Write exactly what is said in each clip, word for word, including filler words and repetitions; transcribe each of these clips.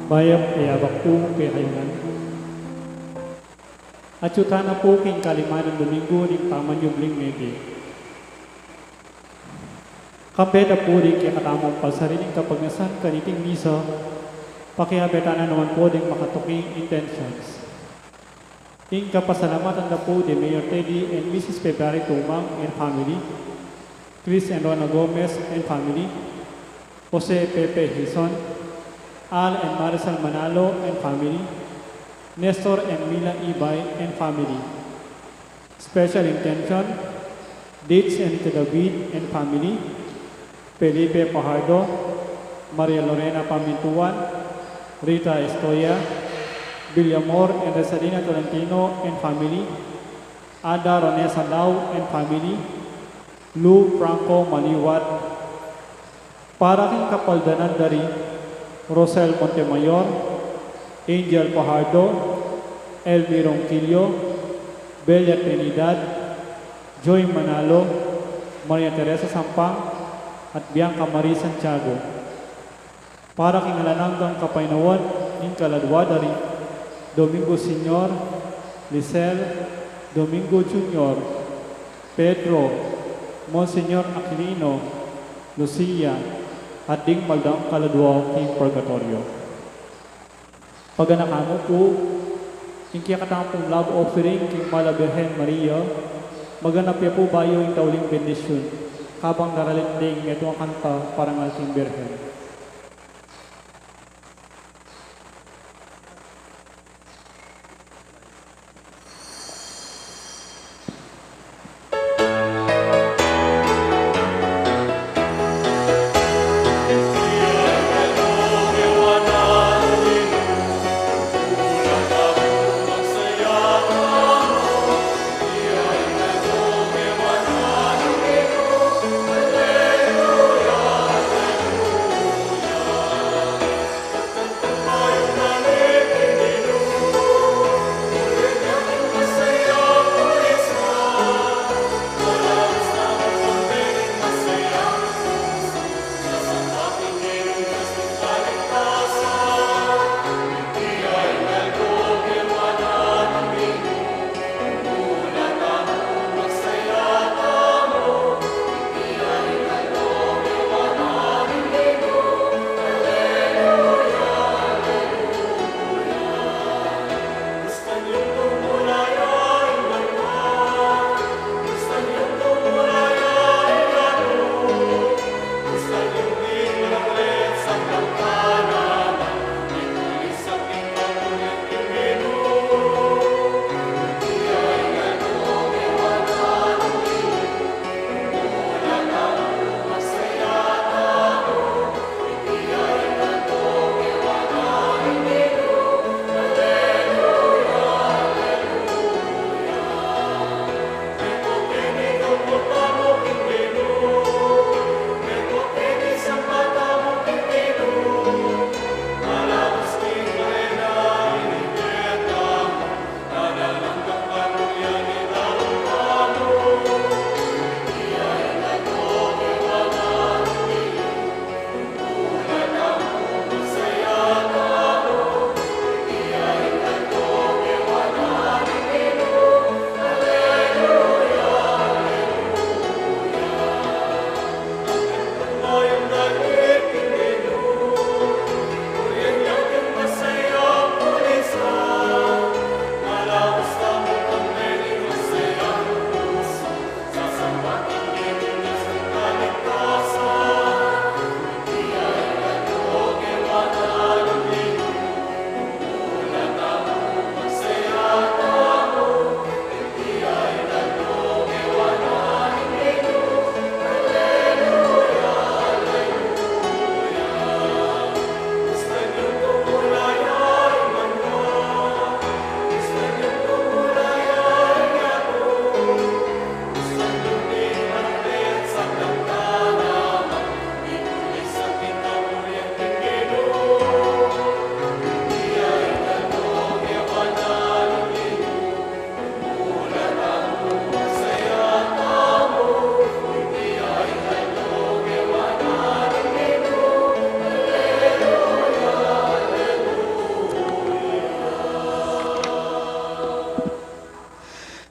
Mayap a abak pu kekayu ngan. Atyu tana pu king kalima nang Domingo ning pamanyubling mete. Kambe da pu ding kekatamung pasarili ning kapagnasan kaniting misa, pakiabe tana naman pu ding makatuking intentions. Ing kapasalamatan da pu di Mayor Teddy and Missus February Tumang and family, Chris and Rona Gomez and family, Jose Pepe Hizon, Al and Marisol Manalo and family, Nestor and Mila Ibay and family. Special intention, Dids and Tito David and family, Felipe Fajardo, Maria Lorena Pamintuan, Rita Estoya, Villamor and Rosalina Tolentino and family, Ada Ronesa Lau and family, Lou Franco Maliwat, para king kapaldanan da ri Rosel Montemayor, Angel Fajardo, Elmi Ronquillo, Belia Trinidad, Joy Manalo, Maria Teresa Sampang, at Bianca Marie Santiago. Para king alang anggang kapaynawan ning kaladua da ri Domingo Senior, Lisel, Domingo Junior, Pedro, Monsignor Aquilino, Lucia, at ding maldang kaladua king purgatoryo. Paganakan mu pu ing kekatamung love offering king Mal a Birhen Maria, maganap ya pu bayu ing tauling bendisyun, kabang daralit ding metung a kanta parangal king Birhen.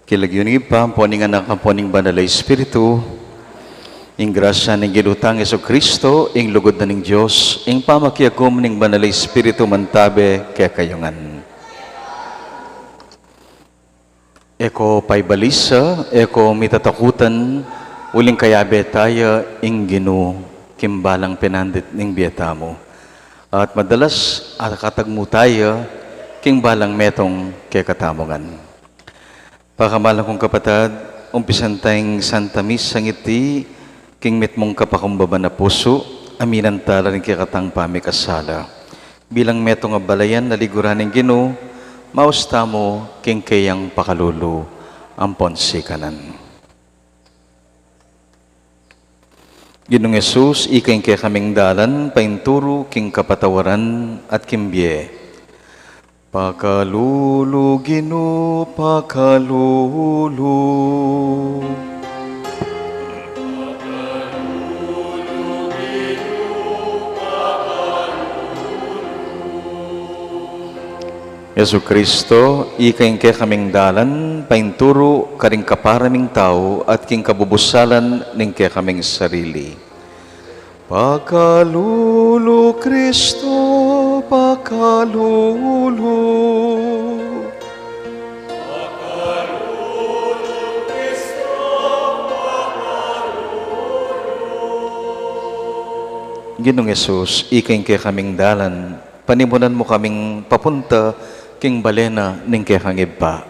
King lagyu ning Ibpa, ampo ning Anak, ampo ning Banal a Espiritu. Ing grasya ning Ginu tang Jesucristo, ing lugud na ning Dios, ing pamakiagum ning Banal a Espiritu mantabe kekayu ngan. E ko paibalisa, e ko mitatakutan, uling kayabe taya ing Ginu king balang penandit ning bie tamu. At madalas, akatagmu taya king balang metung kekatamu ngan. Pakamalan kung kapatad, umpisan taya ing Santa Misa ngiti king mitmung kapakumbaban a pusu, aminan tala ring kekatang pamikasala. Bilang metung a balayan a liguran ning Ginu, maus tamu king keyang pakalulu ampon sikanan. Ginung Jesus, ika ing kekaming dalan, painturu king kapatawaran at king bie. Pakalulu, Ginu, pakalulu. Jesucristo, ika ing kekaming dalan, painturu karing kapara ming tau at king kabubusalan ning kekaming sarili. Pakalulu, Kristo, pakalulu. Ginung Jesus, ika ing kekaming dalan, panimunan mu kaming papunta king bale na ning kekang Ibpa.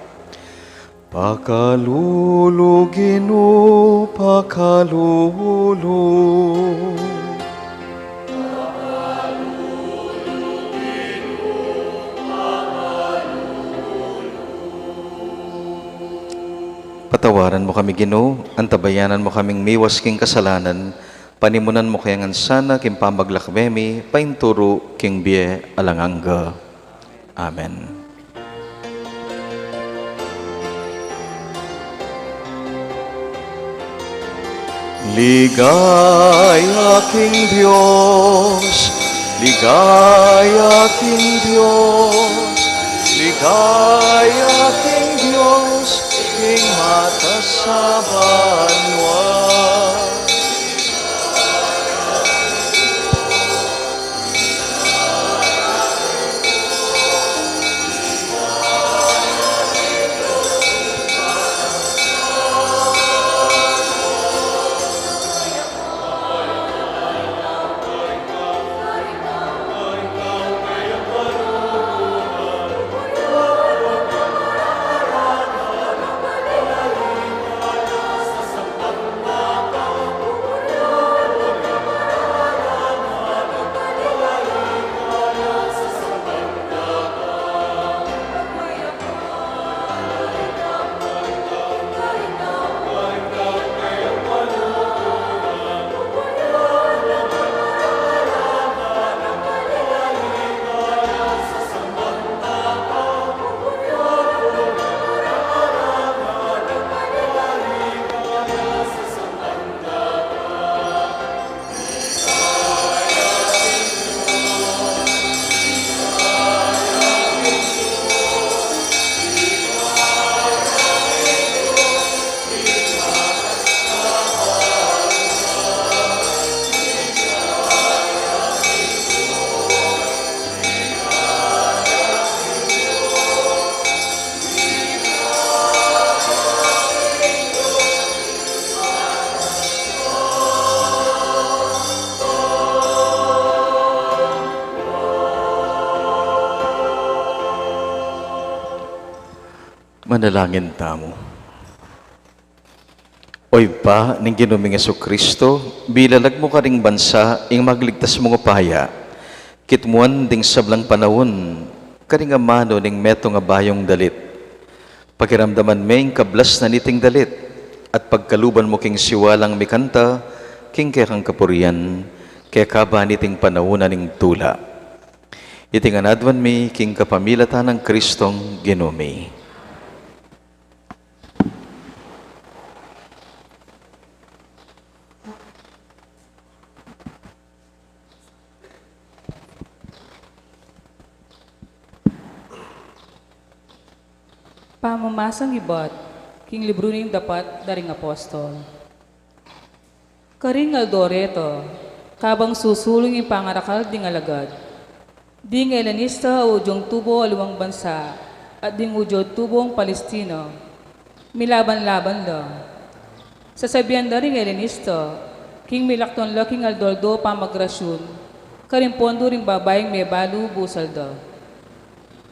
Pakalulu, Ginu, pakalulu. Patawaran mu kami, Ginu, antabayanan mu kaming miwas king kasalanan, panimunan mu kami ngan sana king pamaglakbe mi painturu king bie alang angga. Amen. Ligaya king Dios, ligaya king Dios, ligaya king Dios, king matas a banua. Manalangin tamu. O Ibpa ning Ginu ming Jesucristo, bilalag mu karing bansa ing magligtas mung upaya. Kitmuan ding sablang panaun karing amanu ning metung a bayung dalit. Pakiramdaman me ing kablas na niting dalit at pagkaluban mu king siwalang mikanta king kekang kapurian, kekaba niting panaun a ning tula. Iti ngan aduan mi king kapamilatan nang Kristong Ginu mi. Pamumasang ibat. King libru ning Dapat da ring Apostol. Karing aldo reta, kabang susulung ing pangarakal ding alagad, ding Helenista a udyung tubu aliwang bansa at ding udyu tubung Palestina, milaban-laban la. Sasabian da ring Helenista, king milakton la king aldo-aldo pamagrasyun, karing pondu ring babaing mebalu busal da.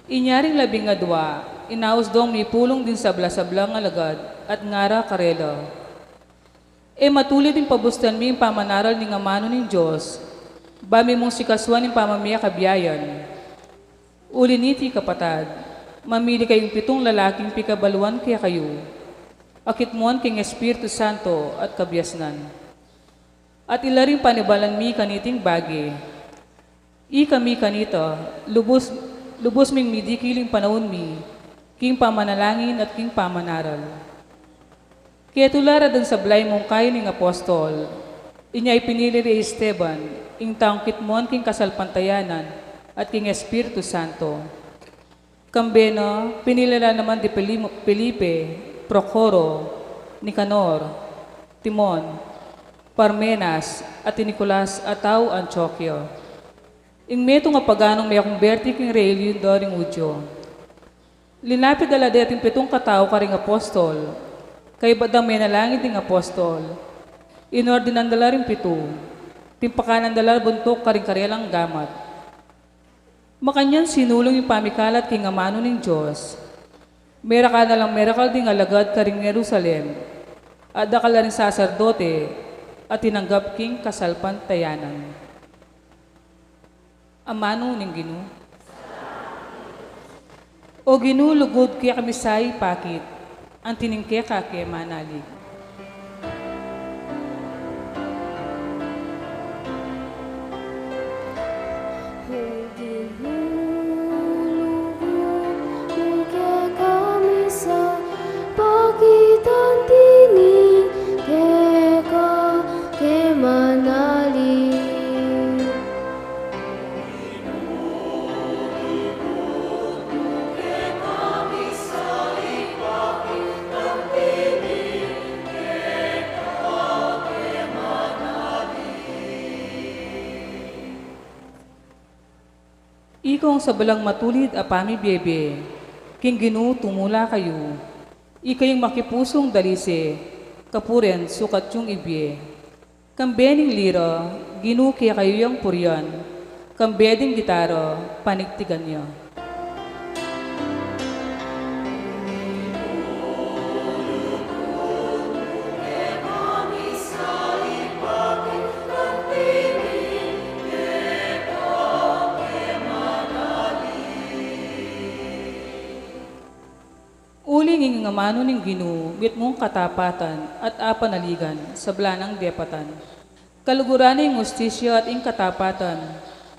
Inya ring labing adua, inaus dong mipulung ding sabla-sablang alagad at ngara karela, E matulid ing pabustan mi ing pamanaral ning amanu ning Dios, ba mi mung sikasuan ing pamamie kabiayan. Uli niti, kapatad, mamili kayung pitung lalaking pikabaluan kekayu, a kitmuan king Espiritu Santo at kabiasnan. At ila ring panibalan mi kaniting bage. Ikami kanita, lubus, lubus ming midikil ing panaun mi, king pamanalangin at king pamanaral. Ketula ra dang sabla ing mungkahi ning apostol, inya ipinili re i Esteban, ing taung kitmuan king kasalpantayanan at king Espiritu Santo. Kambe na, pinili la naman di Peli-, Felipe, Procoro, Nicanor, Timon, Parmenas, at i Nicolas a tau Antioquia. Ing metung a paganung mekumberte king relihiyon da ring Judio. Linapit da la deting pitung katau karing apostol, kaybat dang menalangin ding apostol, inordinan da la ring pitu, timpakanan da la buntuk karing karelang gamat. Makanyan sinulung ing pamikalat king amanu ning Dios. Merakal na lang merakal ding alagad karing Jerusalem, at dakal la ring saserdote a tinanggap king kasalpantayanan. Amanu ning Ginu. O Ginu, lugud kekami sa ipakit, anti ning keka ke manalig. Pakitan tining keka ke manalig. Ikong sablang matulid a pamibiebie, king Ginu tumula kayu, ikayung makipusung dalise, kapuren sukat yung ibie. Kambe ning lira, Ginu kekayu yang purian, kambe ding gitara, panigtigan ya. Uling ing amanu ning Ginu, mitmung katapatan at apanaligan, sabla nang depatan. Kaluguran na ing hustisya at ing katapatan,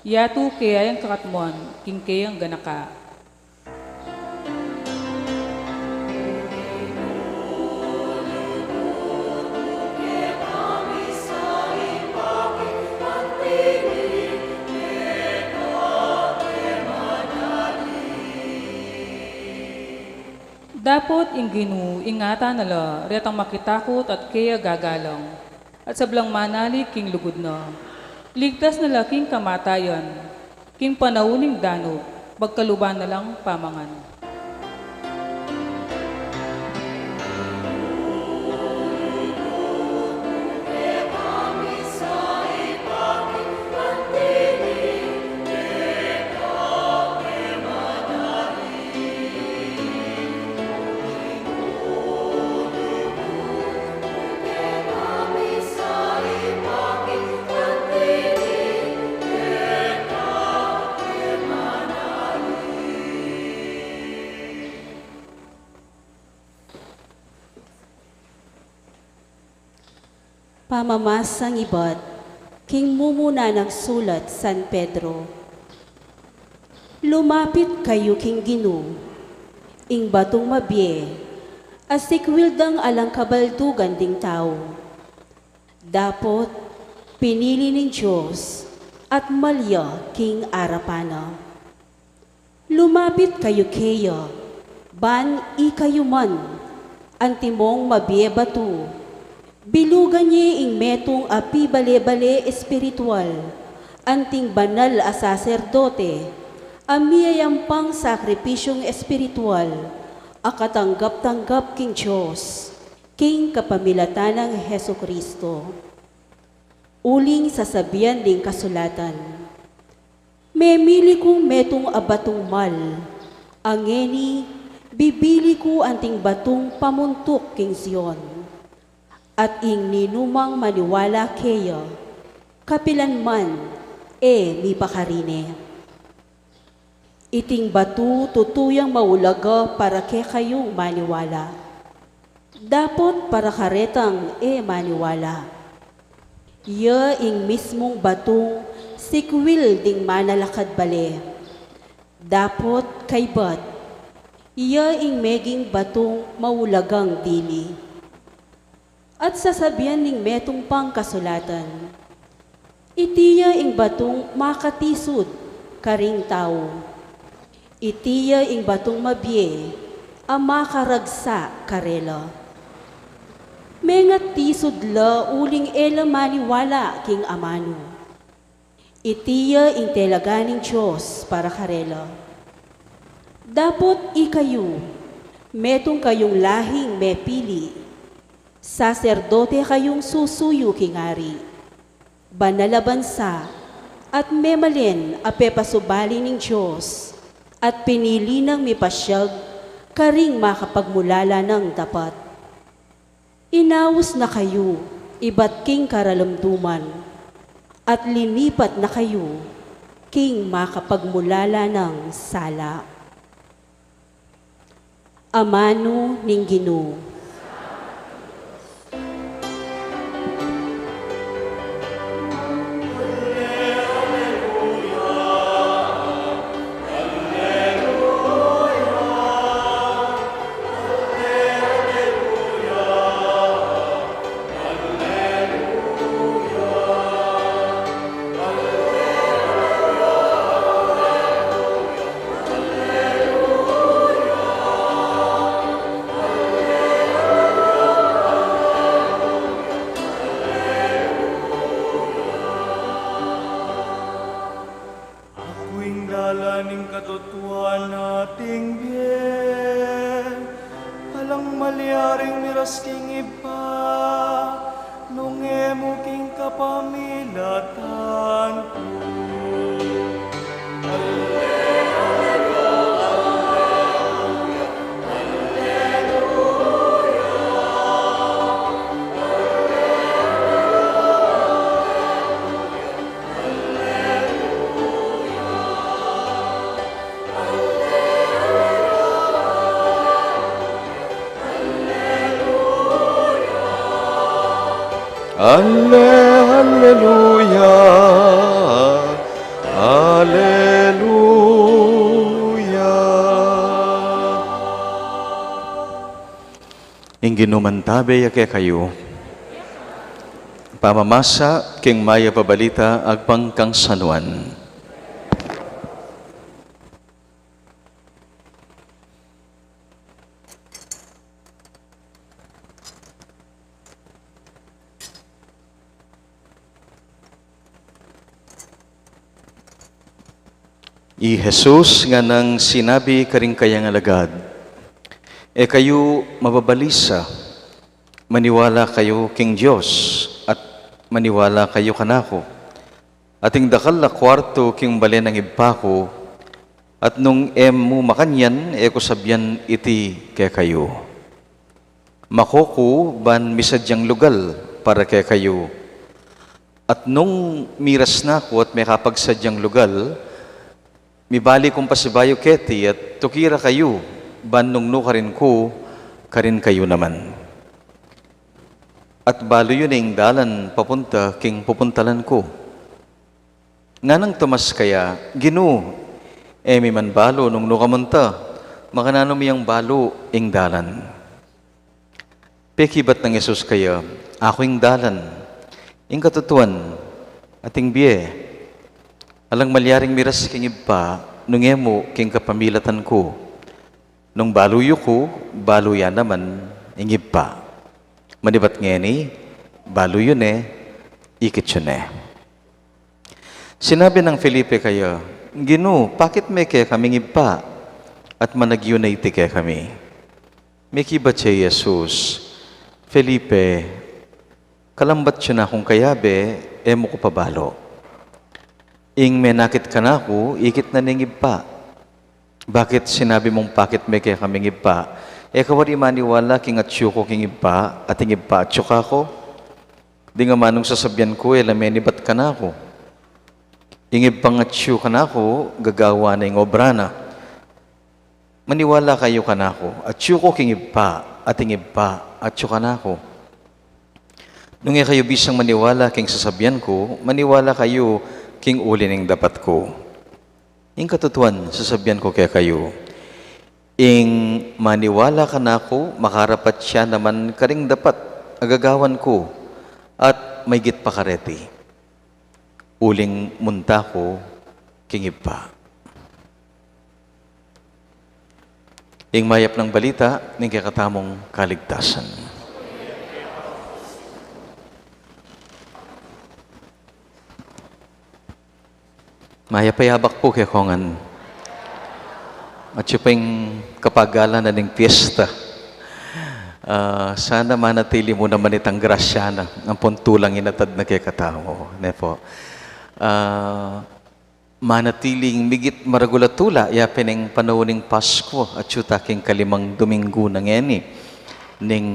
yatu kaya yang kakatmuan, king keyang ganaka. Dapot ing Ginu, ingatan na la, retang makitakut at keya gagalang, at sablang manalig king lugud na. Ligtas na la king kamatayan, king panaun ning danup, pagkaluban na lang pamangan. Pamamasang ibat king mumuna nang sulat San Pedro. Lumapit kayu king Ginu, ing batung mabie, a sikwil dang alang kabaldugan ding tau. Dapot pinili ning Dios at malya king arapan na. Lumapit kayu keya, ban ikayu man, Antimong mabie batu, bilugan ye ing metung a pibale-bale espiritual, anting banal a saserdote, a miyayampang sakripisyung espiritual, a katanggap-tanggap king Dios, king kapamilatan nang Jesucristo. Uling sasabian ding kasulatan, "Memili kung metung a batung mal, a ngeni bibili ku anting batung pamuntuk king Sion, at ing ninumang maniwala keya, kapilan man e mipakarine." Iting batu tutu yang maulaga para kekayung maniwala. Dapot para karetang e maniwala. Iya ing mismung batung sikwil ding manalakad bale. Dapot kaybat, iya ing meging batung maulagang dili. At sasabian ning metung pang kasulatan, "Iti ya ing batung makatisud karing tau. Iti ya ing batung mabie a makaragsa karela. Mengatisud la uling e la maniwala king amanu. Iti ya ing telaga ning Dios para karela. Dapot ikayu, metung kayung lahing mepili, saserdote kayung susuyu king ari, banal a bansa, at memalen a pepasubali ning Dios, at pinili nang mipasyag karing makapagmulala nang dapat. Inaus na kayu ibat king karalamduman, at linipat na kayu king makapagmulala nang sala." Amanu ning Ginu. Aku ing dalan, ing katutuan, at ing bie. Alang malyaring miras king Ibpa, nung e mu king kapamilatan ku. Alle-, alleluya, alleluya. Ing Ginu mantabe ya kekayu. Pamamasa king Mayap a Balita agpang kang San Juan. I Jesus nganang sinabi karing kayang alagad, "E kayu mababalisa, maniwala kayu king Dios, at maniwala kayu kanaku. Ating dakal a kuartu king bale nang Ibpa ku, at nung e mu makanyan, e ku sabian iti kekayu. Mako ku ban misadyang lugal para kekayu. At nung miras na ku at mekapagsadyang lugal, mibalik kung pasibayu keti at tuki ra kayu, ban nung nukarin ku, karin kayu naman. At balu yu ne ing dalan papunta king pupuntalan ku." Nganang Tomas kaya, "Ginu, e mi man balu nung nu ka munta, makananu mi yang balu ing dalan?" Pekibat nang Jesus kaya, "Aku ing dalan, ing katutuan, at ing bie. Alang malyaring miras king Ibpa, nung e mu king kapamilatan ku. Nung balu yu ku, balu ya naman ing Ibpa. Manibat ngeni, balu yu ne, ikit yu ne. Sinabi nang Felipe kaya, "Ginu, pakit me kekami ing Ibpa, at managyu na iti kekami." Mekibat ya i Jesus, "Felipe, kalambat yu na kung kayabe, e mu ku pa balu? Ing menakit kanaku, ikit na ning Ibpa. Bakit sinabi mung pakit me kekami ing Ibpa? E ka wari maniwala king atyu ku king Ibpa, at ing Ibpa atyu kaku? Ding amanung sasabian ku, e la menibat kanaku. Ing Ibpang atyu kanaku, gagawan na ing obra na. Maniwala kayu kanaku, atyu ku king Ibpa, at ing Ibpa atyu kanaku. Nung e kayu bisang maniwala king sasabian ku, maniwala kayu king uli ning dapat ku. Ing katutuan, sasabian ku kekayu, ing maniwala kanaku, makarapat ya naman karing dapat a gagawan ku, at maigit pa kareti, uling munta ku king Ibpa." Ing mayap nang balita ning kekatamung kaligtasan. Mayap a yabak pu kekongan. At yu ping kapagalan na ning piyesta. Ah, sana manatili mu naman itang grasya na, ampon tulang inatad na kekatamu, ne pu? Ah, manatiling migit maragul a tula, ya pin ing panaun ning Pasko, atyu ta king kalimang Dominggu na ngeni ning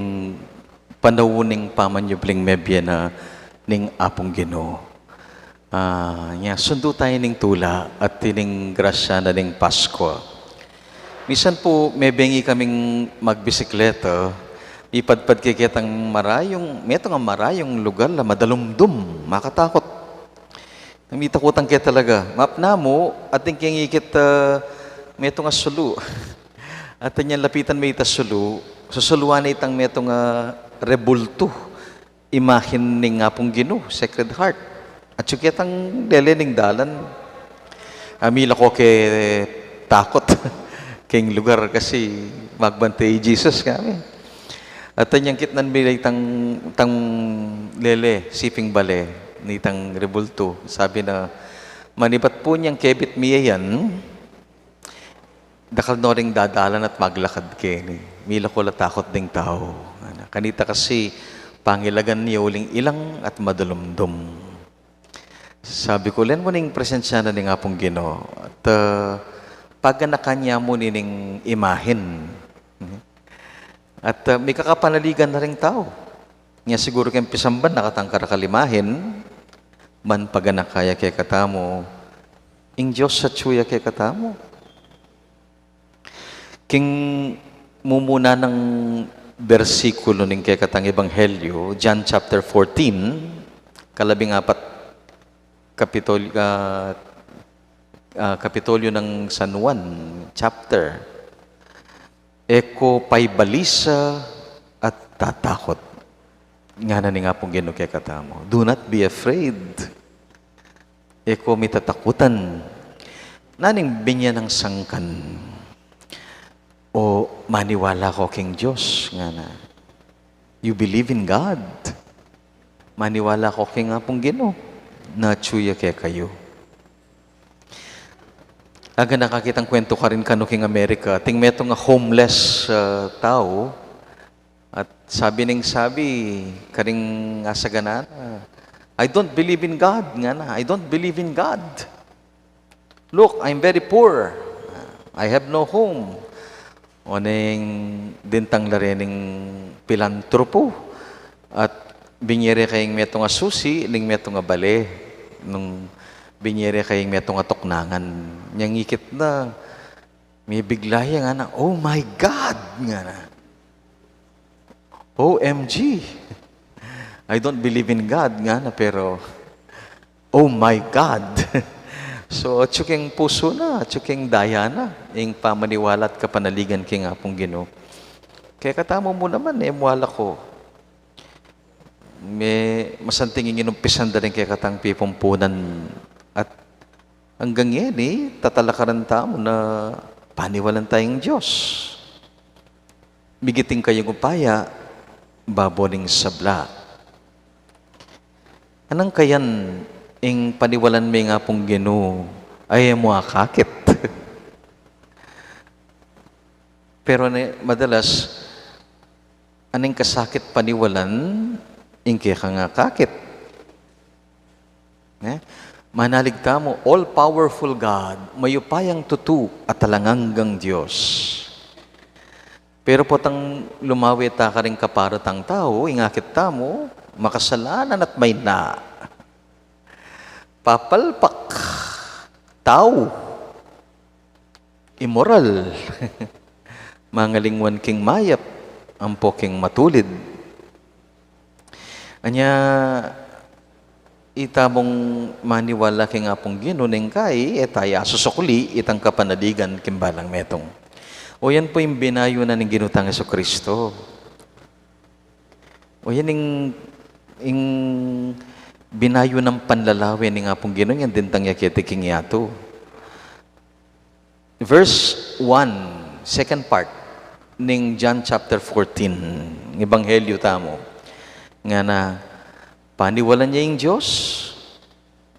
panaun ning pamanyubling mebie na ning Apung Ginu. Ah, nya, sundu tayu ning tula at ining grasya na ning Pasko. Misan pu, mebengi kaming magbisikleta, mipadpad ke ketang marayung, metung a marayung lugal a madalumdum, makatakut. Mitakutan ke talaga. Mapnamu, atin keng ikit, ah, metung a sulu. Atin yang lapitan me ita sulu, susuluan na itang metung a rebultu, imahen ning Apung Ginu, Sacred Heart. Atyu ketang lele ning dalan. Ah, milako ke takut keng lugar kasi magbante i Jesus kami. At anyang kitnan mi itang, itang lele, siping bale, nitang rebultu. Sabi na, "Manibat pu nyang kebit mi yan, dakal no ring dadalan at maglakad keni. Milako la takut ding tau." Kanita kasi pangilagan ne uling ilang at madalumdum. Sabi ku, "Len mu ning presensya na ning Apung Ginu, at, ah, paganakan ya mu nining imahen." At, ah, mikakapanaligan na ring tau. Nya siguru keng pisamban, nakatangkar a kalimahin, ban paganak ya kekatamu, ing Dios atyu ya kekatamu. King mumuna nang bersikulo ning kekatang ebanghelyo, John chapter fourteen, kalabing apat kapitol-, ah, ah, kapitolyo nang San Juan, chapter. E ko paibalisa at tatakut. Ngana ning Apung Ginu kekatamu, "Do not be afraid." E ko mitatakutan. Naning binyan nang sangkan. O maniwala ko king Dios, ngana. You believe in God? Maniwala ko king Apung Ginu, na atyu ya kekayu. Aga nakakitang kwentu karin kanu king Amerika, ating metung a homeless, ah, tau, at sabi ning sabi karing asaganana, "I don't believe in God," ngana, "I don't believe in God. Look, I'm very poor. I have no home." O neng dintang la re ning pilantropo at binye re kayang metung a susi, ning metung a bale, nung binye re kayang metung a tuknangan. Nyang ikit na, mibigla ya, ngana, "Oh my God!" ngana. O M G. I don't believe in God, ngana, pero, "Oh my God." So, atyu keng pusu na, atyu keng daya na ing pamaniwala at kapanaligan king Apung Ginu. Kekatamu mu naman, e mu alako. Me, masanting ing inumpisan da ring kekatang pipumpunan at anggang ngeni, tatalakaran tamu na paniwalan tayang Dios. Migiting kayang upaya, babo ning sabla. Anang kayan ing paniwalan me ing Apung Ginu, ay e mu akakit. Pero ne, madalas, aning kasakit paniwalan, ing kekang akakit. Ne? Manalig tamu, all-powerful God, mayupayang tutu at alang anggang Dios. Pero potang lumawe ta karing kaparatang tau, ing akit tamu, makasalanan at mayna. Papalpak, tau, imoral, mangalingwan king mayap, ampo king matulid. Anya, ita mung maniwala king Apung Ginu, neng kai, e taya susukli itang kapanaligan king balang metung. O yan pu ing binayu na ning Ginu tang Jesucristo. O yan ing, ing binayu nang panlalawe ning Apung Ginu, yan dintang ya keti king yatu. Verse one, second part, ning John chapter fourteen, Ebanghelyo tamu. Ngana, paniwalan ye ing Dios,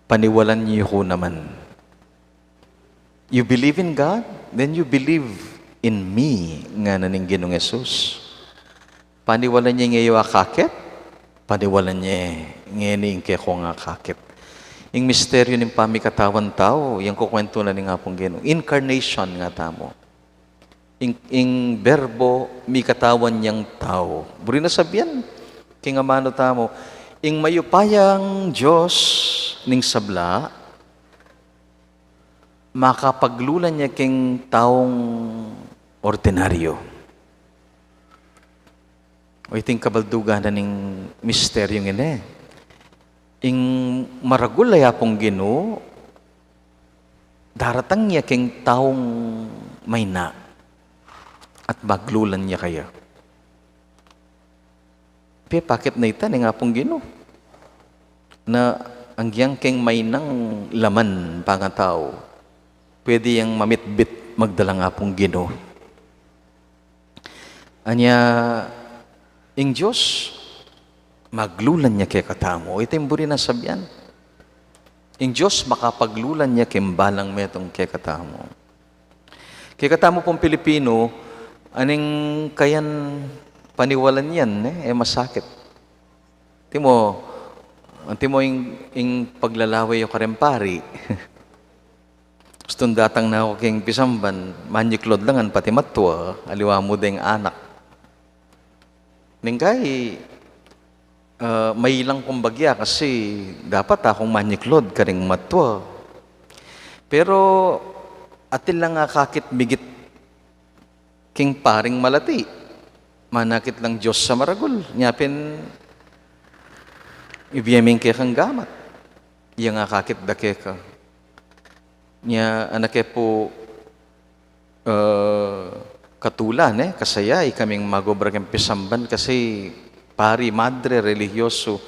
paniwalan ye ku naman. You believe in God, then you believe in me, ngana ning Ginung Jesus. Paniwalan ye ngeya akakit, paniwalan ye ngeni ing kekong akakit. Ing misteryu ning pamikatawan tau, yang kukwentu na ning Apung Ginu. Incarnation nga tamu. Ing, ing Berbo mikatawan yang tau. Buri na sabian, king amanu tamu, ing mayupayang Dios ning sabla, makapaglulan ya king taung ordinaryo. O iting kabaldugan na ning misteryung ini. Ing maragul a Apung Ginu, daratang ya king taung mayna at maglulan ya kaya. Pepakit na ita ning Apung Ginu. Na anggiyang keng maynang laman pangatau, pwede yang mamitbit magdalang Apung Ginu. Anya, ing Dios, maglulan ya kekatamu. Ita ing buri nang sabian. Ing Dios, makapaglulan ya king balang metung kekatamu. Kekatamu pung Pilipinu, aning kayan paniwalan yan, e, e masakit. Timo, timo ing, ing paglalawe yu kareng pari. Gustun datang na ku king pisamban, manyiklod la ngan pati matua, aliwa mu deng anak. Neng kai, e, mailang kung bagya kasi dapat akung manyiklod karing matua. Pero atin lang akakit migit king paring malati. Manakit lang Dios a maragul. Nya pin, ibie ming kekang gamat. Yang akakit da keka. Nya, anak e pu, e, katula, ne, kasaya ikaming magobra keng pisamban kasi pari, madre, relihiyosu.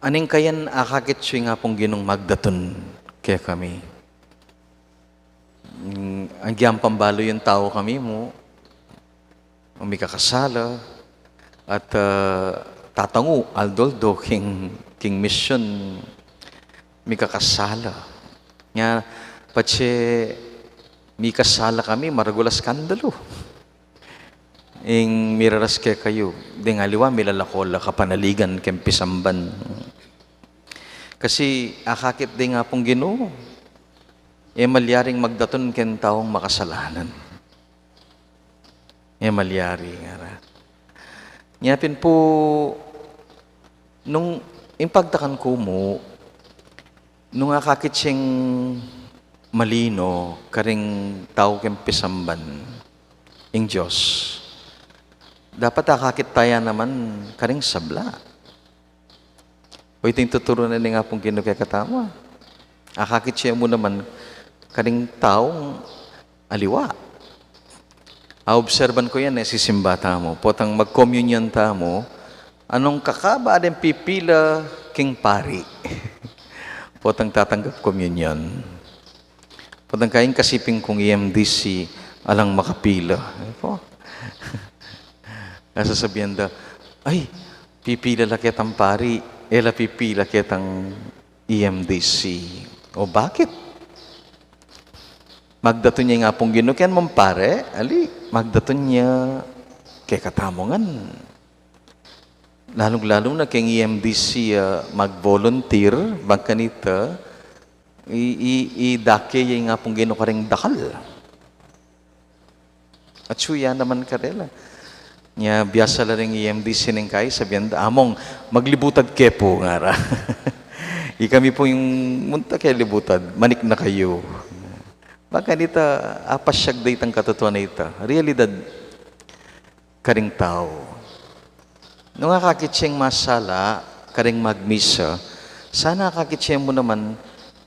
Aning kayan akakit yu ing Apung Ginung magdatun kekami. Mm, agyang pambalu yung tau kami mu, mikakasala, at, e, tatangu aldo-aldo king, king misyon, mikakasala. Nya, patse mikasala kami, maragul a skandalu. Ing miraras kekayu, deng aliwa milalako la kapanaligan keng pisamban. Kasi akakit deng Apung Ginu, e malyaring magdatun keng taung makasalanan. E malyari, ngara. Nya pin pu, nung ing pagtakan ku mu, nung akakit yang malino karing tau keng pisamban ing Dios, dapat akakit taya naman karing sabla. O iting tuturu na ning Apung Ginu kekatamu, akakit ya mu naman karing taung aliwa. Aobserban ku yan, e, sisimba tamu. Potang magkomunyon tamu, anung kakaba deng pipila king pari? Potang tatanggap komunyon. Potang kaing kasiping kung E M D C, alang makapila. E pu. Sasabian da, Ay, pipila la ketang pari, e la pipila ketang E M D C. O bakit? Magdatun ya ing Apung Ginu keng mung pari, ali, magdatun ya kekatamu ngan. Lalung-lalu na keng E M D C, ah, mag-volunteer, bang kanita, i, i, idake ya ing Apung Ginu karing dakal. Atsu ya naman karela. Nya, biasa la ring E M D C ning kai, sabian da, "Among, maglibutad ke pu," ngara. Ikami pu ing munta ke libutad, manik na kayu. Bang kanita, apasyag da itang katutuan a ita. Realidad karing tau. Nung akakit yang masala karing magmisa, sana akakit ya mu naman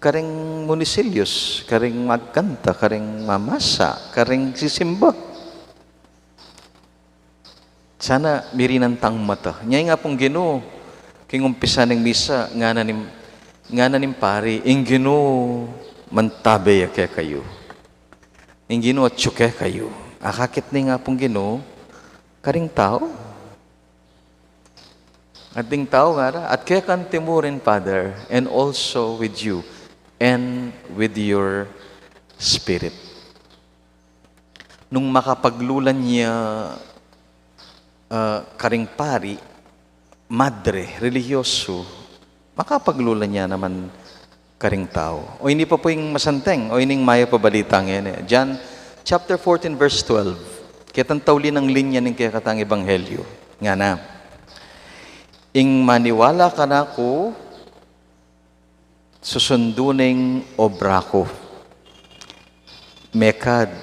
karing munisilius, karing magkanta, karing mamasa, karing sisimba. Sana mirinan tang mata. Nya ing Apung Ginu, king umpisa ning misa, ngana ning, ngana ning pari, "Ing Ginu mantabe ya kekayu. Ing Ginu atsu kekayu." Akakit ne ing Apung Ginu karing tau. At ding tau ngara, "At keka antimurin, Father, and also with you, and with your spirit." Nung makapaglulan ya, ah, karing pari, madre, relihiyosu, makapaglulan ya naman karing tau. O ini pa pu ing masanteng, o ini ing mayap a balita ngeni. John chapter fourteen, verse twelve. Ketang tauli nang linya ning kekatang ebanghelyu. Ngana, "Ing maniwala kanaku, susundu ne ing obra ku. Mekad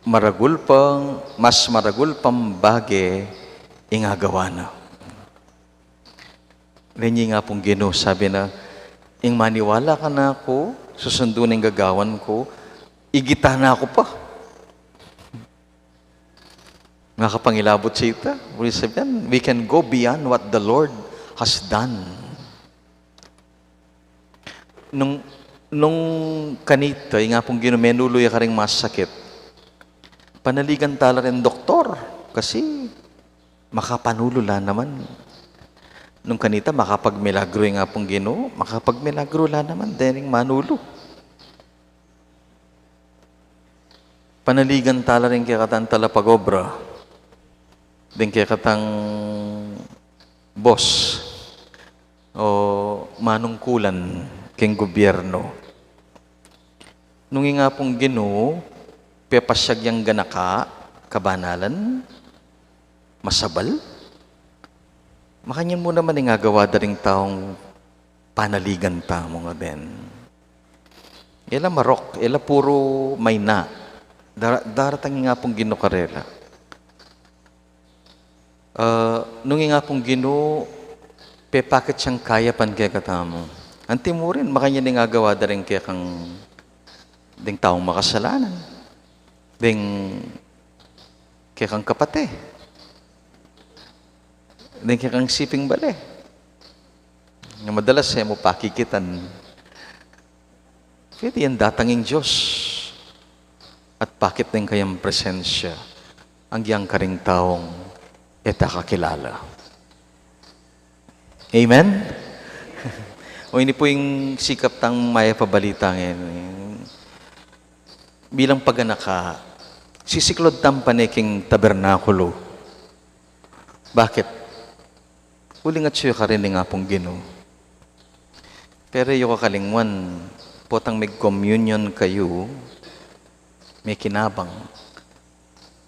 maragul pang, mas maragul pang bage ing agawa na." Leni ing Apung Ginu, sabi na, "Ing maniwala kanaku, susundu ne ing gagawan ku, igita na ku pa." Makapangilabot sita, ibig sabihin, we can go beyond what the Lord has done. Nung, nung kanita, ing Apung Ginu menulu ya karing masakit, panaligan tala ring doktor, kasi makapanulu la naman. Nung kanita, makapagmilagru ing Apung Ginu, makapagmilagru la naman, deng manulu. Panaligan tala ring kekatang talapagobra, deng kekatang boss, o manungkulan king gobyerno. Nung ing Apung Ginu, pepasyag yang ganaka, kabanalan, masabal, makanyan mu naman ing agawa da ring taung panaligan tamu ngan. E la marok, e la puru mayna. Dara-, daratang ing Apung Ginu karela. Ah, nung ing Apung Ginu, pepakit yang kayapan kekatamu. Antimurin, makanyan ing agawa da ring kekang, ding taung makasalanan. Ding kekang kapate. Ding kekang siping bale. Nga madalas e mu pakikitan. Pwede yang datang ing Dios at pakit ne ing kayang presensya, agyang karing taung e ta kakilala. Amen? O ini pu ing sikap tang mayap a balita ngeni. Bilang paganaka, sisiklaud tamu pa ne king tabernakulu. Bakit? Uling atsu ya karin ing Apung Ginu. Pero e yu kakalingwan, potang mig-communion kayu, mekinabang,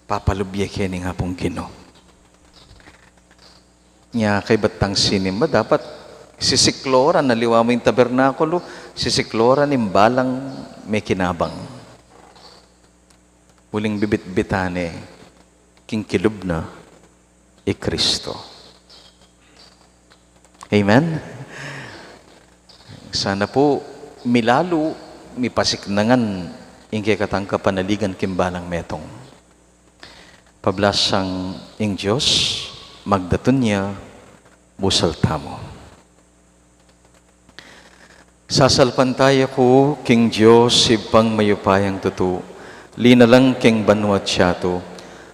papalub ye ke ning Apung Ginu. Nya kaybat tang sinimba, dapat sisiklaud, aliwa mu ing tabernakulu, sisiklaud ing balang mekinabang. Uling bibitbitan ne king kilub na i Kristo. Amen? Sana pu, milalu, mipasiknangan ing kekatang kapanaligan king balang metung. Pablasang ing Dios, magdatun ya, busal tamu. Sasalpantaya ku king Dios, Ibpang mayupayang tutu, linalang king banua at yatu,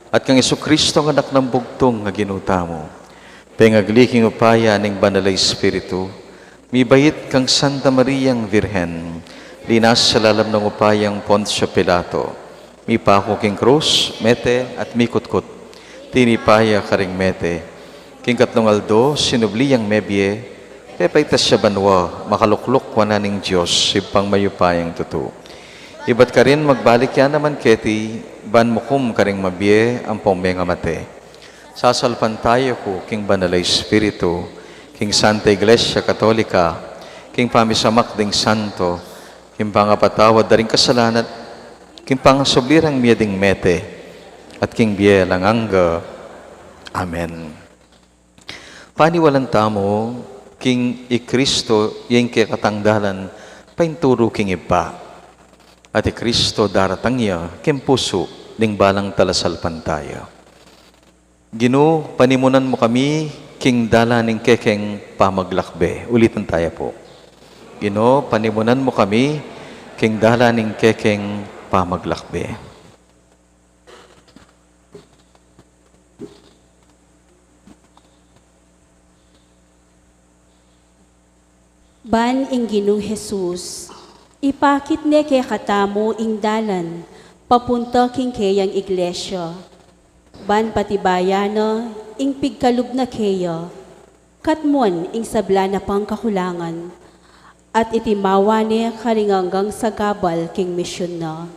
at kang Jesucristo, Anak nang bugtung a Ginu tamu, Pengagli king upaya ning Banal a Espiritu, mibait kang Santa Mariang Virgen, linasa lalam ning upayang Poncio Pilato, mipaku king krus, mete at mikutkut, tinipa ya karing mete, king katlung aldo sinubli yang mebie, pepaitas ya banua, makalukluk wanan ning Dios Ibpang mayupayang tutu. Ibat karin magbalik ya naman keti, ban mukum karing mabie ampong mengamate. Sasalpantaya ku king Banal a Espiritu, king Santa Iglesia Katolika, king pamisamak ding santo, king pangapatawad da ring kasalanan, king pangasubli rang mie ding mete, at king bie alang angga. Amen. Paniwalan tamu, king i Kristo ya ing kekatang dalan painturu king Ibpa, at i Kristo daratang ya king pusu ning balang talasalpantaya. Ginu, panimunan mu kami king dalan ning kekeng pamaglakbe. Ulitan taya pu. Ginu, panimunan mu kami king dalan ning kekeng pamaglakbe. Ban ing Ginung Jesus, ipakit ne kekatamu ing dalan papunta king keyang iglesia. Ban patibayan na ing pigkalub na keya, katmuan ing sabla na pang kakulangan, at itimawa ne karing anggang sagabal king misyun na.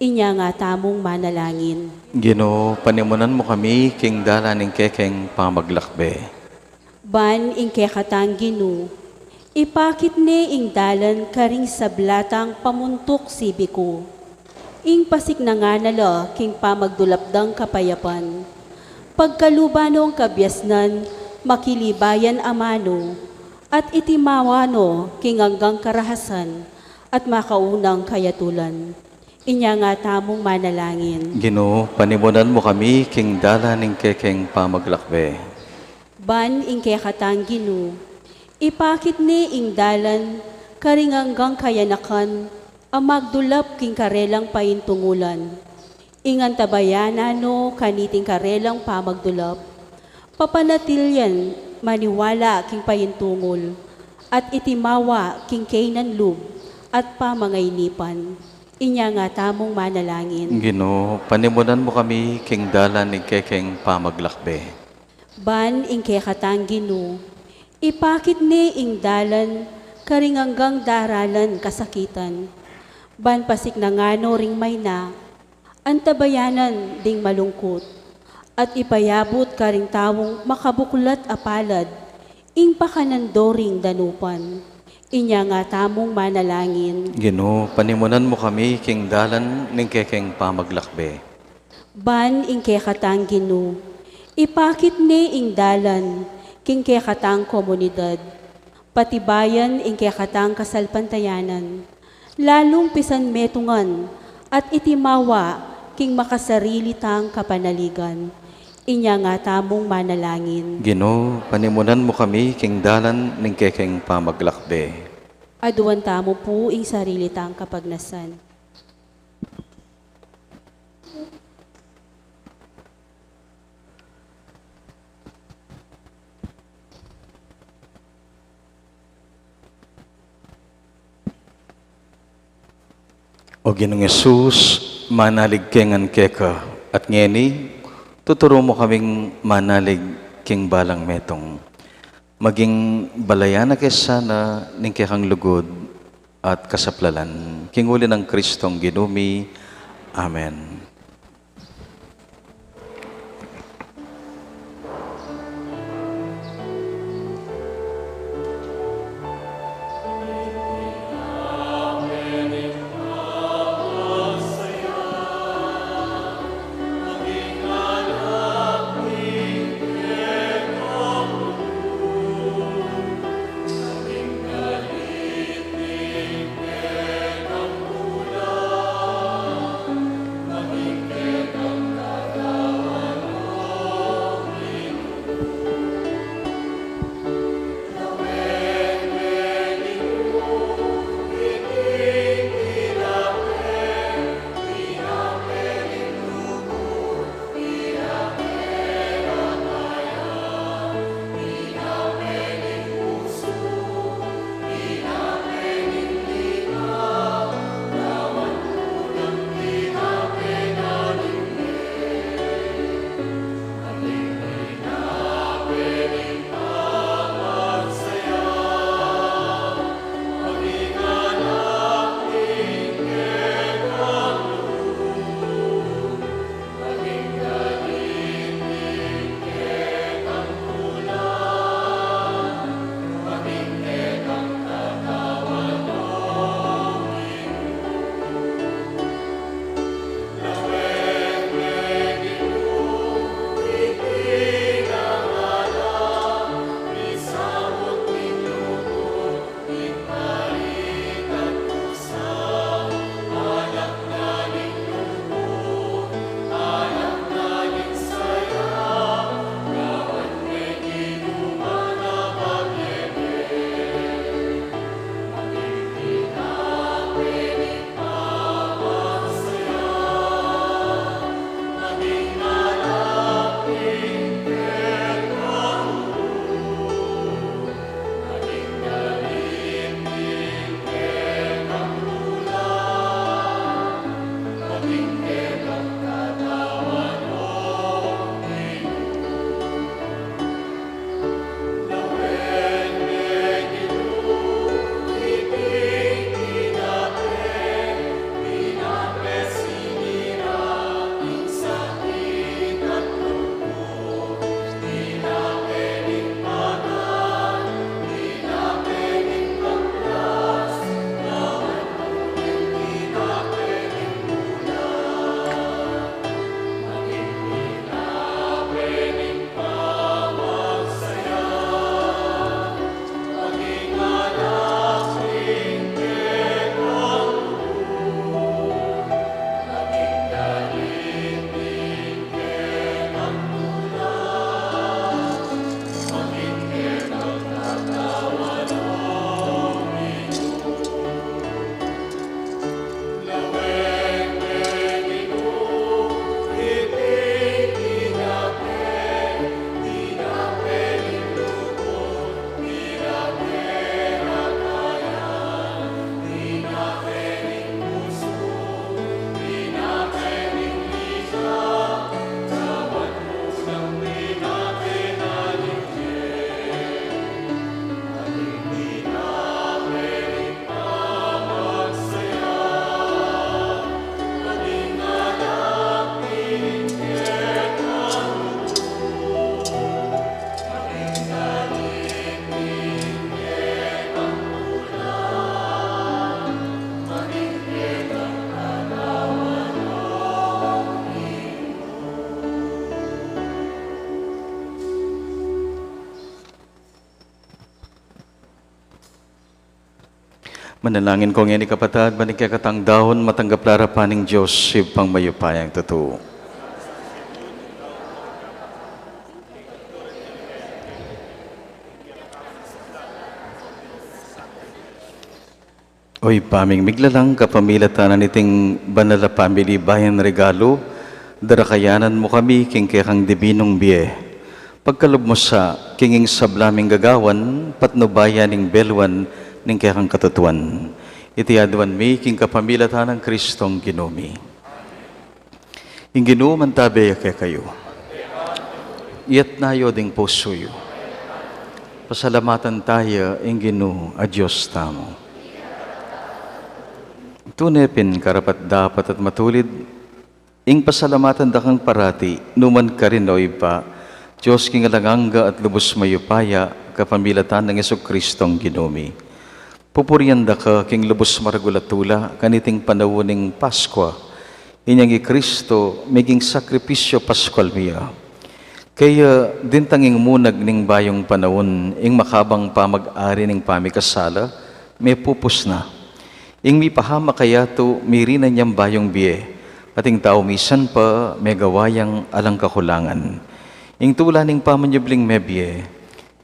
Inya nga tamung manalangin. Ginu, panimunan mu kami king dalan ning kekeng pamaglakbe. Ban ing kekatang Ginu, ipakit ne ing dalan karing sabla tang pamuntuk sibiku. Ing pasiknangan na la king pamagdulap dang kapayapan. Pagkaluban no ing kabiasnan, makilibayan amanu, at itimawa no king anggang karahasan, at makaunang kayatulan. Inya nga tamung manalangin. Ginu, panimunan mu kami king dalan ning kekeng pamaglakbe. Ban ing kekatang Ginu, ipakit ne ing dalan karing anggang kayanakan a magdulap king karelang paintungulan. Ing antabayanan no kaniting karelang pamagdulap, papanatilian maniwala king paintungul, at itimawa king keynan lub at pamangainipan. Inya nga tamung manalangin. Ginu, panimunan mu kami king dalan ning kekeng pamaglakbe. Ban ing kekatang Ginu, ipakit ne ing dalan karing anggang daralan kasakitan. Ban pasiknangan no ring mayna, antabayanan ding malungkut, at ipayabut karing taung makabuklat a palad ing pakanan do ring danupan. Inya nga tamung manalangin. Ginu, panimunan mu kami king dalan ning kekeng pamaglakbe. Ban ing kekatang Ginu, ipakit ne ing dalan king kekatang komunidad. Patibayan ing kekatang kasalpantayanan, lalung pisanmetungan at itimawa king makasarili tang kapanaligan. Inya nga tamung manalangin. Ginu, panimunan mu kami king dalan ning kekeng pamaglakbe. Aduan tamu pu ing sarili tang kapagnasan. O Ginung Jesus, manalig ke ngan keka, at ngeni, tuturu mu kaming manalig king balang metung. Maging balayan na ke sana ning kekang lugud at kasaplalan. King uli nang Kristong Ginu mi. Amen. Manalangin ko ngeni, kapatad, ban ing kekatang daun matanggap la ning Dios, Ibpang mayupayang tutu. O Ibpa ming miglalang, kapamilatan na niting banal a pamilibayan regalu, darakayanan mu kami king kekang dibinung bie. Pagkalub mu sa, king ing sabla ming gagawan, patnubayan ning beluan ning kekang katutuan. Iti aduan mi king kapamilatan nang Kristong Ginu mi. Ing Ginu mantabe ya kekayu. Iyatas yu ding pusu yu. Pasalamatan taya ing Ginu a Dios tamu. Tune pin karapat-dapat at matulid ing pasalamatan da kang parati, nu man karin, o Ibpa, Dios king alang angga at lubus mayupaya, kapamilatan nang Jesucristong Ginu mi. Pupurian da ka king lubus maragul a tula kaniting panaun ning Paskua, inyang i Kristo meging sakripisyu Paskual mi ya. Kaya dintang ing munag ning bayung panaun, ing makabang pamag-ari ning pamikasala mepupus na. Ing mipahamak kayatu mirinan yang bayung bie, at ing tau misan pa megawa yang alang kakulangan. Ing tula ning pamanyubling mebie,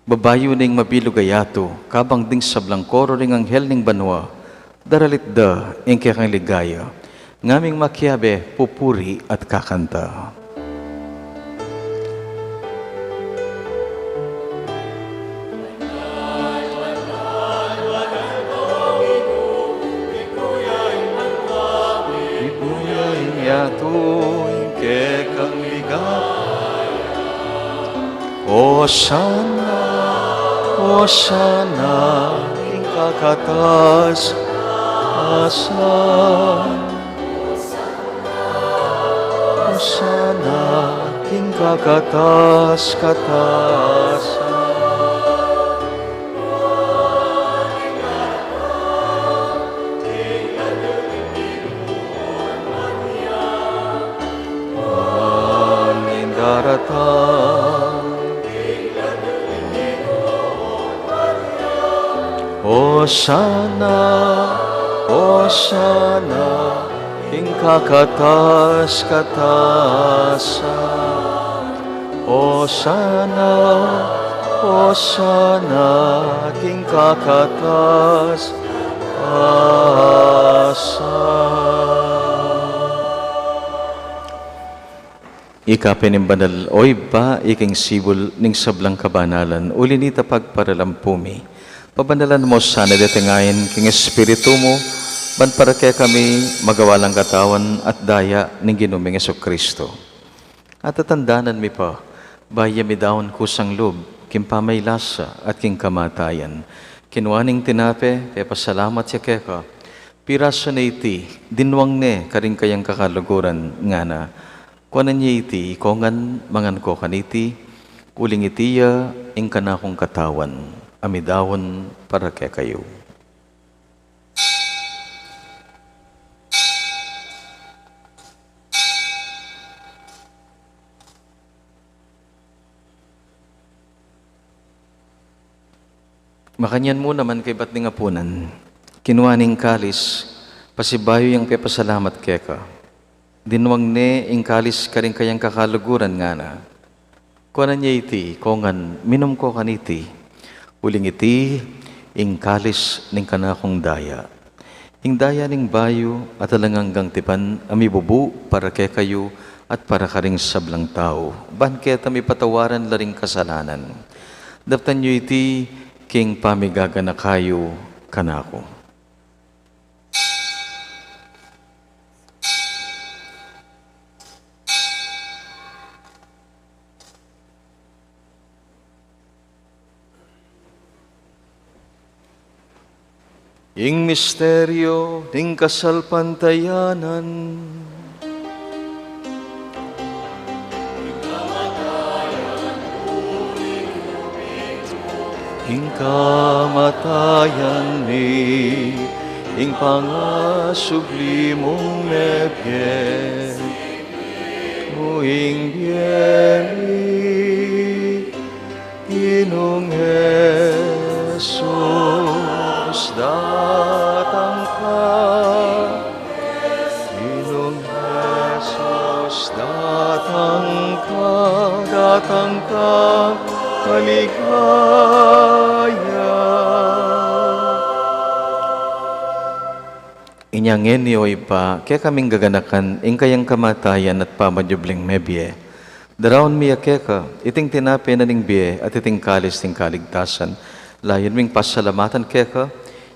babayu ning mabilug a yatu, kabang ding sablang koro ring anghel ning banua, daralit da ing kekang ligaya. Ngaming makiabe pupuri at kakanta. Ibuya ing yatu ing kekang ligaya. Osana, Osana king kakatas-tasan. Osana king kakatas-tasan. Aning daratang. Osana, Osana king kakatas-katasan. Osana, Osana king kakatas-tasan. Ika pin ing banal, o Ibpa, ika ing sibul ning sablang kabanalan, uli nita pagparalampu mi. Pabanalan mu sana deting ain king Espiritu mu, ban para kekami magawa lang katawan at daya ning Ginu ming Jesucristo. At tatandanan mi pa, bayu ya midaun kusang lub king pamaylasa at king kamatayan, kinua ne ing tinape, pepasalamat ya keka, pirasu ne iti, dinwang ne karing kayang kakaluguran, ngana: Kuanan ye iti, ikongan, mangan ko kaniti, uling iti ya ing kanakung katawan, a midaun para kekayu. Makanyan mu naman kaybat ning apunan, kinua ne ing kalis, pasibayu yang pepasalamat keka, dinwang ne ing kalis karing kayang kakaluguran, ngana: Kuanan ye iti, ikongan, minum ko kaniti, uling iti ing kalis ning kanakung daya, ing daya ning bayu at alang anggang tipan, a mibubu para kekayu at para karing sablang tau, ban keta mipatawaran la ring kasalanan. Daptan yu iti king pamigaganaka yu kanaku. Ing misteryu ning kasalpantayanan. Ing kamatayan mi, ing pangasubli mung mebie, mu ing bie mi, Ginung Jesus, data Ang kadatang ka maligaya. Inya ngeni, O Ibpa, kekaming gaganakan ing kayang kamatayan at pamanyubling mebie. Daraun mi ya keka iting tinape na ning bie at iting kalis ning kaligtasan. Layun ming pasalamatan keka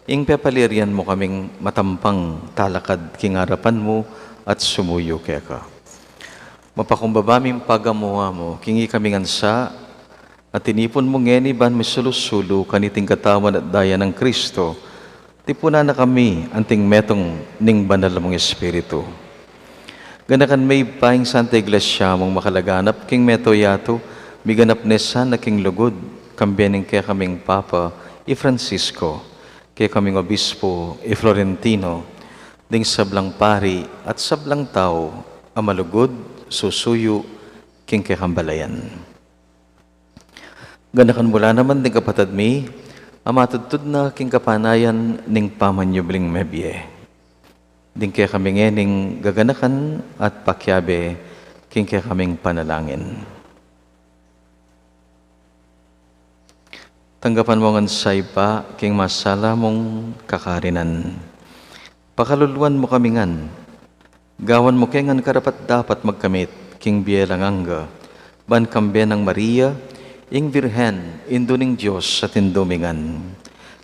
ing pepalirian mu kaming matampang talakad king arapan mu at sumuyu keka. Mapakumbaba ming pagamu-amu king ikami ngan sa at tinipun mu ngeni ban misulu-sulu kaniting katawan at daya nang Kristo, tipunan na kami anting metung ning banal mung Espiritu. Ganakan me Ibpa ing Santa Iglesia mung makalaganap king mabilug a yatu, miganap ne sana king lugud, kambe ning kekaming Papa i Francisco, kekaming Obispo i Florentino, ding sablang pari at sablang tau a malugud susuyu king kekang balayan. Ganakan mu la naman ding kapatad mi a matudtud na king kapanayan ning pamanyubling mebie. Ding kekami ngening gaganakan at pakiabe king kekaming panalangin. Tanggapan mu ngan sa Ibpa king masala mung kakarinan. Pakaluluan mu kami ngan. Gawan mu ke ngan karapat-dapat magkamit king bie alang angga, ban kambe nang Maria, ing Birhen, Indu ning Dios at Indu mi ngan,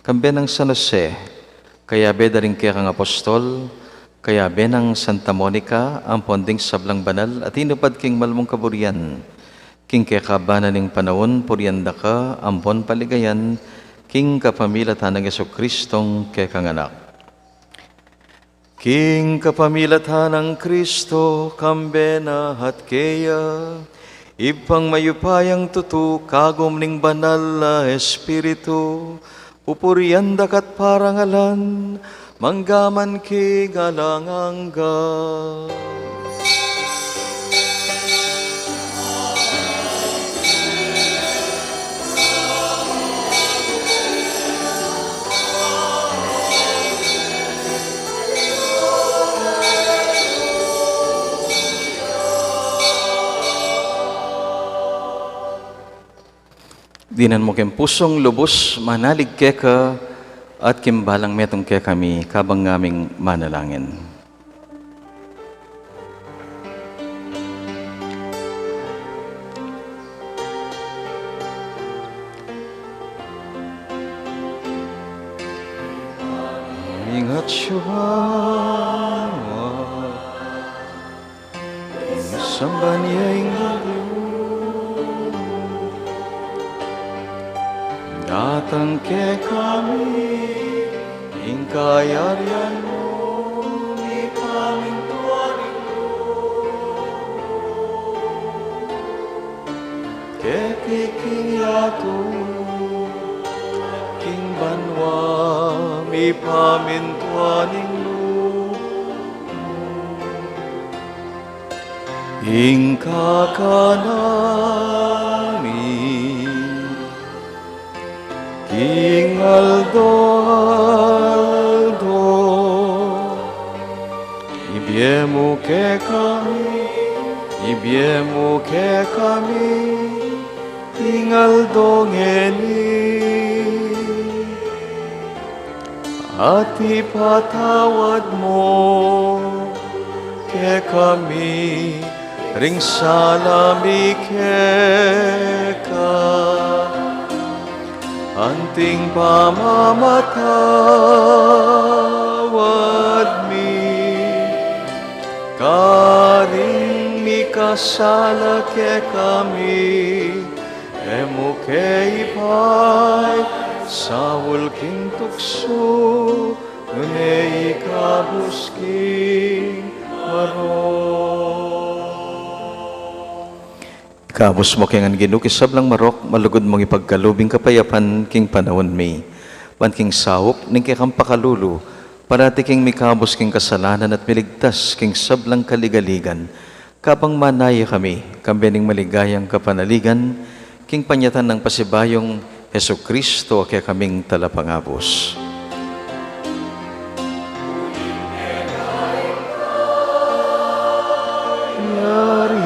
kambe nang San Jose, kayabe da ring kekang apostol, kayabe nang Santa Monica, ampon ding sablang banal a tinupad king mal mung kaburian, king kekaban na ning panaun purian da ka ampon paligayan, king kapamilatan nang Jesucristong kekang Anak. King kapamilatan nang Kristo, kambe na at keya, Ibpang mayupayang tutu, kagum ning Banal a Espiritu, pupurian da ka at parangalan, mangga man king alang angga. Dinan mu king pusung lubus manalig keka at king balang metung kekami kabang ngaming manalangin. Ingat siya ba? Samban ya ing lagyu. Datang kekami ing kayarian mu, mipamintuan ing lub mu keti king yatu king banua, mipamintuan ing lub mu. Ing kakanan mi king aldo-aldo, ibie mu kekami, ibie mu kekami ing aldo ngeni. At ipatawad mu kekami ring sala mi keka, anting pamamatawad mi karing mikasala kekami. E mu ke ipaisaul king tuksu, nune ikabus king marok. Ikabus mu ke ngan, Ginu, king sablang marok, malugud mung ipagkalub ing kapayapan king panaun mi. Ban king saup ning kekang pakalulu, parati kaming mikabus king kasalanan at miligtas king sablang kaligaligan, kabang manaya kami kambe ning maligayang kapanaligan king panyatang nang pasibayung Jesucristo a kekaming Talapangabus. Yari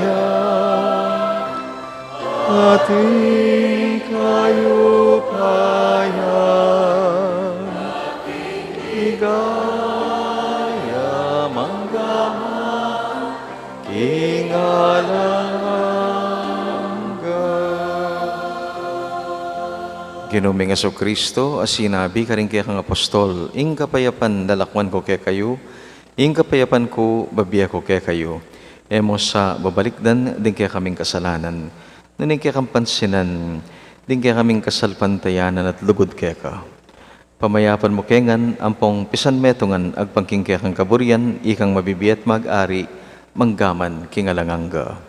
At ikayu pa ya, ligaya mangga man king alang angga. Ginu ming Jesucristo, a sinabi karing kekang apostol, ing kapayapan lalakwan ku kekayu, ing kapayapan ku babie ku kekayu. E mu sa babalikdan ding kekaming kasalanan, nune ing kekang pansinan ding kekaming kasalpantayanan at lugud keka. Pamayapan mu ke ngan ampong pisan metung ngan agpang king kekang kaburian, ikang mabibie at mag-ari mangga man king alang angga.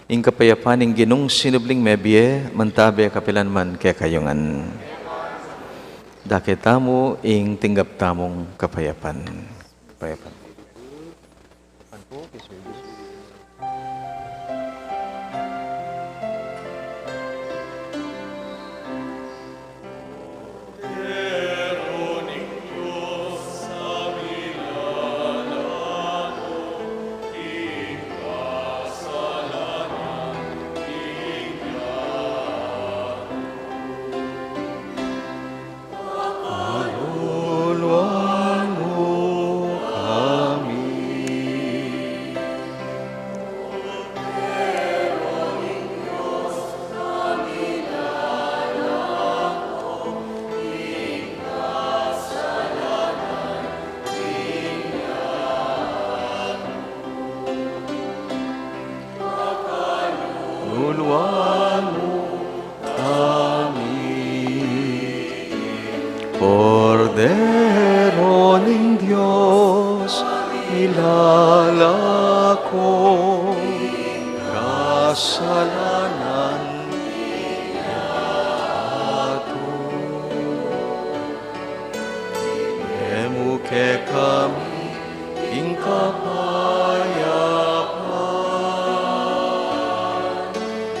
Ing kapayapan ning Ginung sinubling mebie, mantabe kapilan man kekayu ngan. Dake tamu ing tinggap tamung kapayapan. Kapayapan. Kaluluan mu kami. Kaluluan mu kami. Kordero ning Dios, milalako kasalanan ning yatu. Ibie mu kekami ing kapayapan.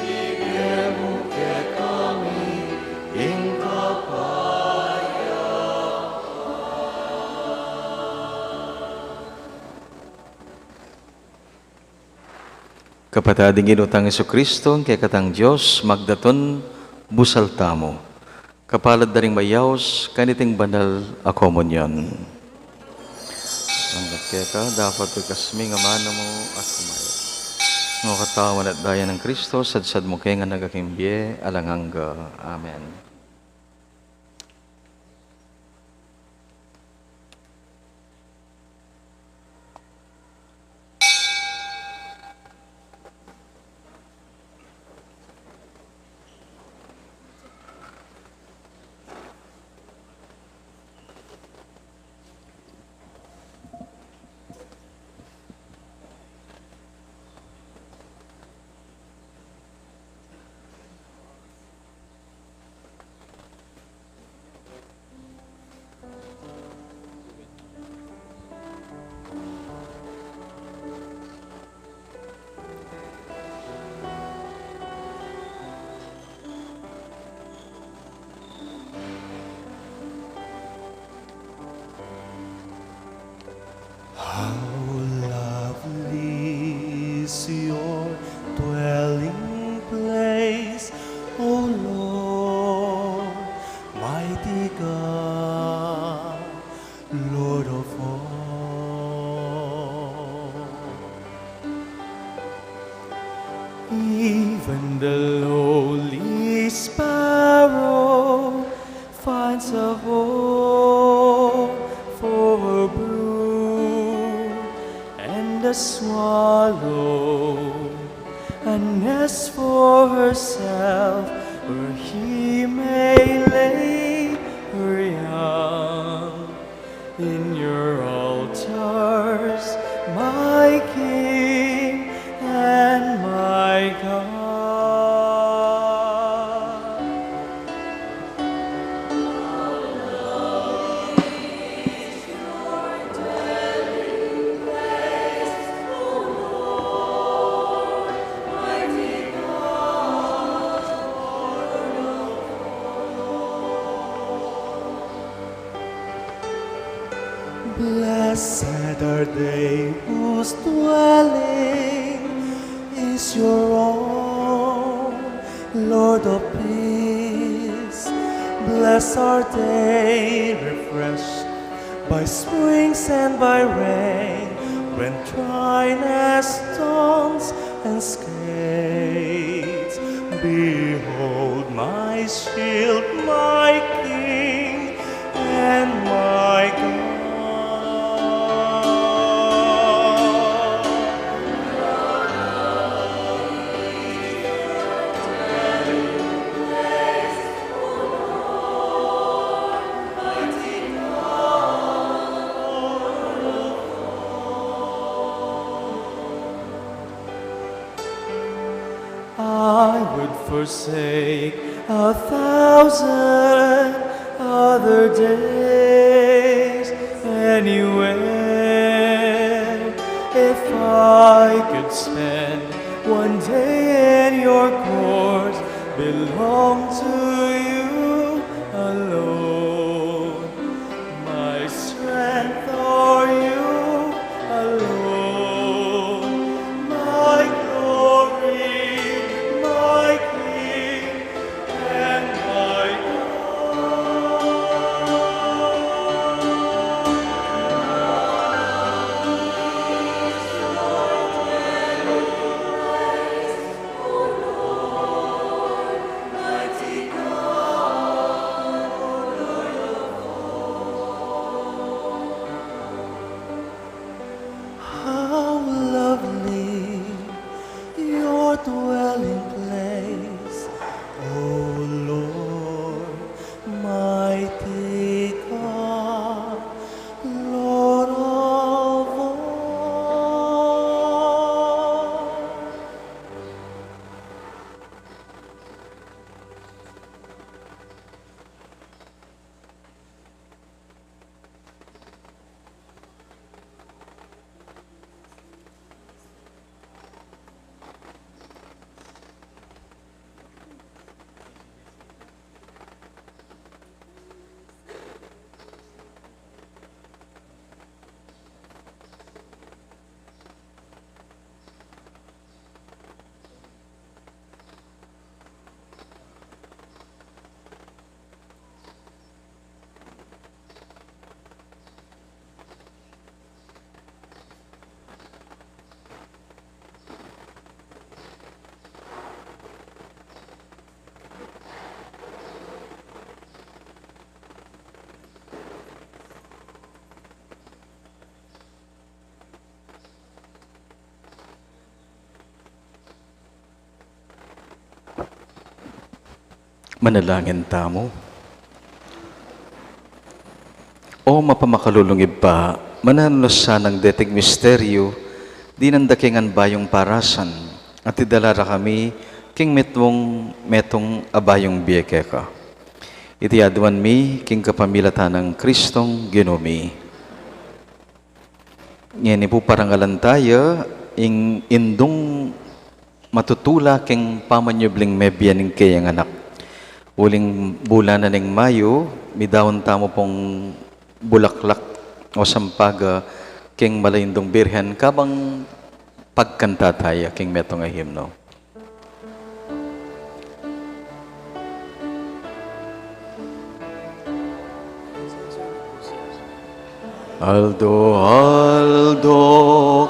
Ibie mu kekami ing kapayapan. Kapatad, ing Ginu tang Jesucristo, ing kekatang Dios, magdaton busal tamu. Kapalad da ring mayaus kaniting banal a komunyon. Anggat keka, dapat ikasmi ing amanu mu at kumayap. O katawan at daya nang Kristo, sadsad mu ke ngan king bie alang angga. Amen. How lovely is your dwelling place, O Lord, mighty God, Lord of all. Even the lowly sparrow finds a home for her brood, and the swallow a nest for herself, where he may lay her young. In your altars, my King and my God. Blessed are they whose dwelling is your own of peace. Blessed are they refreshed by springs and by rain, when dryness taunts and scaths. Behold my shield, my king, and my God. I would forsake a thousand other days anywhere if I could spend one day in your courts, belong to you alone. My strength are you alone, my glory, my king, and my God. How lovely your dwelling place, O Lord, mighty God, Lord of all. Manalangin tamu. O mapamakalulung Ibpa, mananu na sanang deting misteryu, dinan da ke ngan bayung parasan, at idala ra kami king mitmung metung a bayung bie keka. Iti aduan mi king kapamilatan nang Kristong Ginu mi. Ngeni pu parangalan taya ing indung matutula king pamanyubling mebie ning keyang anak. Uling bulan na ning Mayu, midaun tamu pung bulaklak o sampaga king Malaindung Birhen kabang pagkanta taya king metung a himno. Aldo-aldo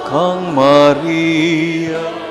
kang Maria.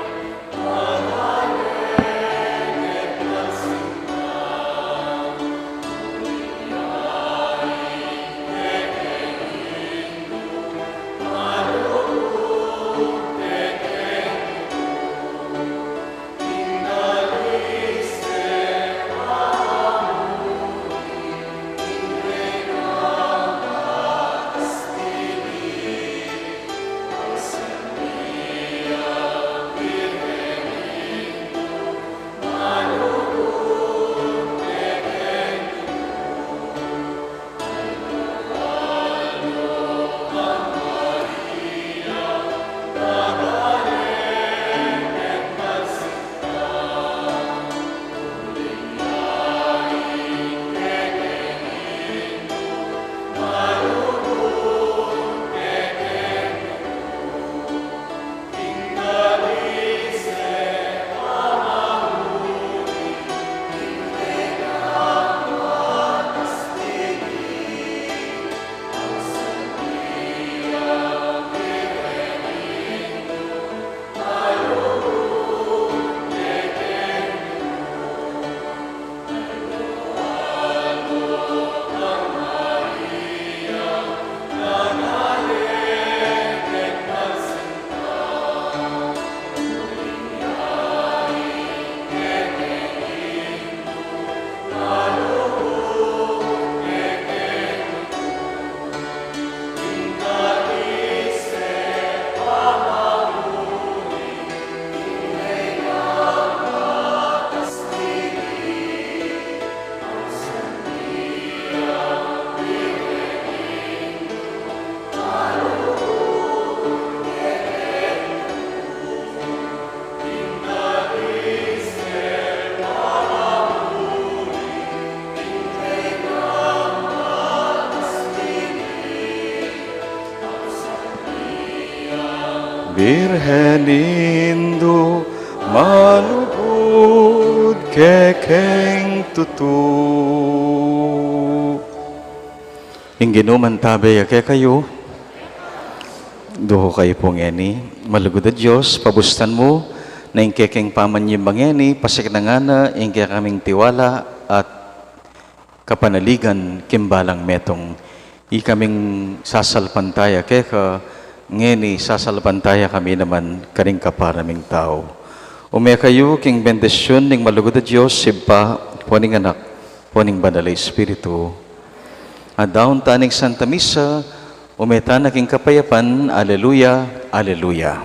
Birhen Indu, malugud kekeng tutu. Ing Ginu mantabe ya kekayu. Duhu kayu pu ngeni. Malugud a Dios, pabustan mu na ing kekeng pamanyimba ngeni, pasiknang na ing kekaming tiwala at kapanaligan king balang metung. Ikaming sasalpantaya keka, ngeni sasalpantaya kami naman karing kapara ming tau. Ume kayu king bendisyun ning malugud a Dios, Ibpa, ampo ning Anak, ampo ning Banal a Espiritu. At daun ta ning Santa Misa, ume ta na king kapayapan. Aleluya, aleluya.